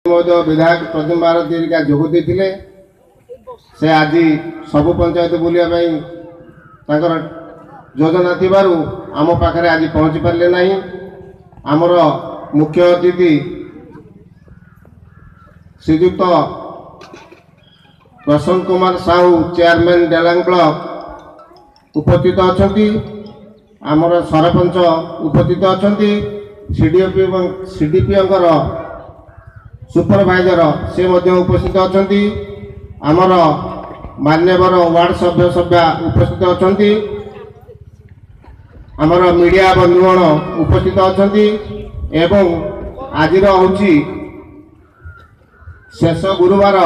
ମହୋଦୟ, ବିଧାୟକ ପ୍ରତିମ ଭାରତୀ ହେରିକା ଯୋଗ ଦେଇଥିଲେ। ସେ ଆଜି ସବୁ ପଞ୍ଚାୟତ ବୁଲିବା ପାଇଁ ତାଙ୍କର ଯୋଜନା ଥିବାରୁ ଆମ ପାଖରେ ଆଜି ପହଞ୍ଚି ପାରିଲେ ନାହିଁ। ଆମର ମୁଖ୍ୟ ଅତିଥି ଶ୍ରୀଯୁକ୍ତ ପ୍ରସନ୍ନ କୁମାର ସାହୁ, ଚେୟାରମ୍ୟାନ୍ ଡେଲାଙ୍ଗ ବ୍ଲକ ଉପସ୍ଥିତ ଅଛନ୍ତି। ଆମର ସରପଞ୍ଚ ଉପସ୍ଥିତ ଅଛନ୍ତି। ସିଡିପିଓଙ୍କର ସୁପରଭାଇଜର ସେ ମଧ୍ୟ ଉପସ୍ଥିତ ଅଛନ୍ତି। ଆମର ମାନ୍ୟବର ୱାର୍ଡ଼ ସଭ୍ୟ ସଭ୍ୟା ଉପସ୍ଥିତ ଅଛନ୍ତି। ଆମର ମିଡ଼ିଆ ବନ୍ଧୁଗଣ ଉପସ୍ଥିତ ଅଛନ୍ତି ଏବଂ ଆଜିର ହେଉଛି ଶେଷ ଗୁରୁବାର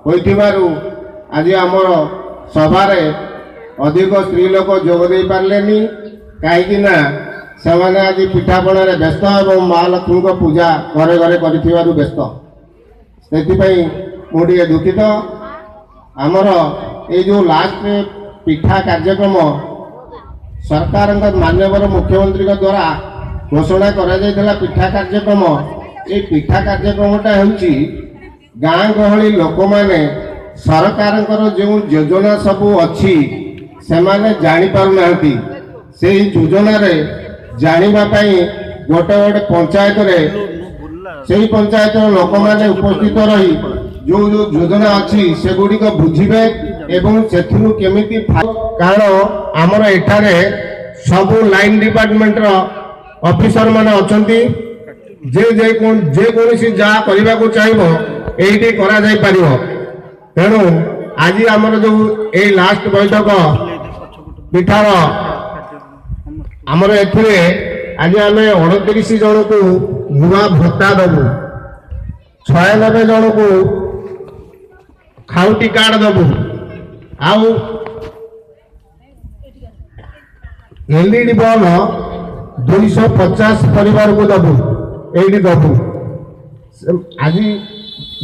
ହୋଇଥିବାରୁ ଆଜି ଆମର ସଭାରେ ଅଧିକ ସ୍ତ୍ରୀ ଲୋକ ଯୋଗ ଦେଇପାରିଲେନି, କାହିଁକି ନା ସେମାନେ ଆଜି ପିଠାପଣାରେ ବ୍ୟସ୍ତ ଏବଂ ମା ଲକ୍ଷ୍ମୀଙ୍କ ପୂଜା ଘରେ ଘରେ କରିଥିବାରୁ ବ୍ୟସ୍ତ। ସେଥିପାଇଁ ମୁଁ ଟିକେ ଦୁଃଖିତ। ଆମର ଏଇ ଯେଉଁ ଲାଷ୍ଟ ପିଠା କାର୍ଯ୍ୟକ୍ରମ ସରକାରଙ୍କ ମାନ୍ୟବର ମୁଖ୍ୟମନ୍ତ୍ରୀଙ୍କ ଦ୍ୱାରା ଘୋଷଣା କରାଯାଇଥିଲା ପିଠା କାର୍ଯ୍ୟକ୍ରମ, ଏଇ ପିଠା କାର୍ଯ୍ୟକ୍ରମଟା ହେଉଛି ଗାଁ ଗହଳି ଲୋକମାନେ ସରକାରଙ୍କର ଯେଉଁ ଯୋଜନା ସବୁ ଅଛି ସେମାନେ ଜାଣିପାରୁନାହାନ୍ତି। ସେଇ ଯୋଜନାରେ ଜାଣିବା ପାଇଁ ଗୋଟେ ଗୋଟେ ପଞ୍ଚାୟତରେ ସେଇ ପଞ୍ଚାୟତର ଲୋକମାନେ ଉପସ୍ଥିତ ରହି ଯେଉଁ ଯେଉଁ ଯୋଜନା ଅଛି ସେଗୁଡ଼ିକ ବୁଝିବେ ଏବଂ ସେଥିରୁ କେମିତି, କାରଣ ଆମର ଏଠାରେ ସବୁ ଲାଇନ୍ ଡିପାର୍ଟମେଣ୍ଟର ଅଫିସର ମାନେ ଅଛନ୍ତି। ଯେ ଯେକୌଣସି ଯାହା କରିବାକୁ ଚାହିଁବ ଏଇଠି କରାଯାଇପାରିବ। ତେଣୁ ଆଜି ଆମର ଯେଉଁ ଏଇ ଲାଷ୍ଟ ବୈଠକ ପିଠାର, ଆମର ଏଥିରେ ଆଜି ଆମେ 29 ଜଣକୁ ନୂଆ ଭତ୍ତା ଦେବୁ, 96 ଜଣକୁ ଖାଉଟି କାର୍ଡ଼ ଦେବୁ, ଆଉ ଏଲ୍ଇଡି ବଲ୍ 250 ପରିବାରକୁ ଦେବୁ, ଏଇଠି ଦେବୁ। ଆଜି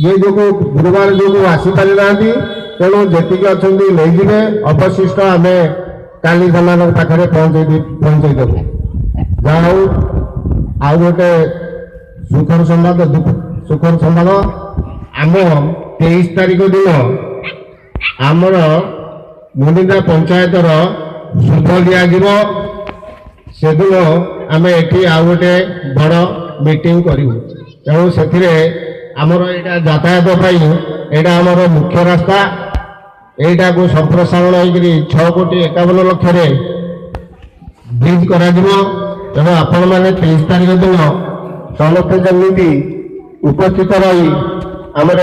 ଇଏ ଯୋଗୁଁ ଗୁରୁବାର ଯୋଗୁଁ ଆସିପାରିନାହାନ୍ତି, ତେଣୁ ଯେତିକି ଅଛନ୍ତି ନେଇଯିବେ, ଅବଶିଷ୍ଟ ଆମେ କାଲି ସେମାନଙ୍କ ପାଖରେ ପହଞ୍ଚେଇ ଦେବୁ। ଯାହା ହଉ, ଆଉ ଗୋଟେ ସୁଖର ସମ୍ବାଦ, ସୁଖର ସମ୍ବାଦ, ଆମ 23 ତାରିଖ ଦିନ ଆମର ମୁନିନ୍ଦା ପଞ୍ଚାୟତର ଶୁଭ ଦିଆଯିବ। ସେଦିନ ଆମେ ଏଠି ଆଉ ଗୋଟେ ବଡ଼ ମିଟିଂ କରିବୁ। ତେଣୁ ସେଥିରେ ଆମର ଏଇଟା ଯାତାୟାତ ପାଇଁ ଏଇଟା ଆମର ମୁଖ୍ୟ ରାସ୍ତା, ଏଇଟାକୁ ସମ୍ପ୍ରସାରଣ ହେଇକରି 6 କୋଟି 51 ଲକ୍ଷରେ ବ୍ରିଜ୍ କରାଯିବ। ତେଣୁ ଆପଣମାନେ 23 ତାରିଖ ଦିନ ସମସ୍ତେ ଯେମିତି ଉପସ୍ଥିତ ରହି ଆମର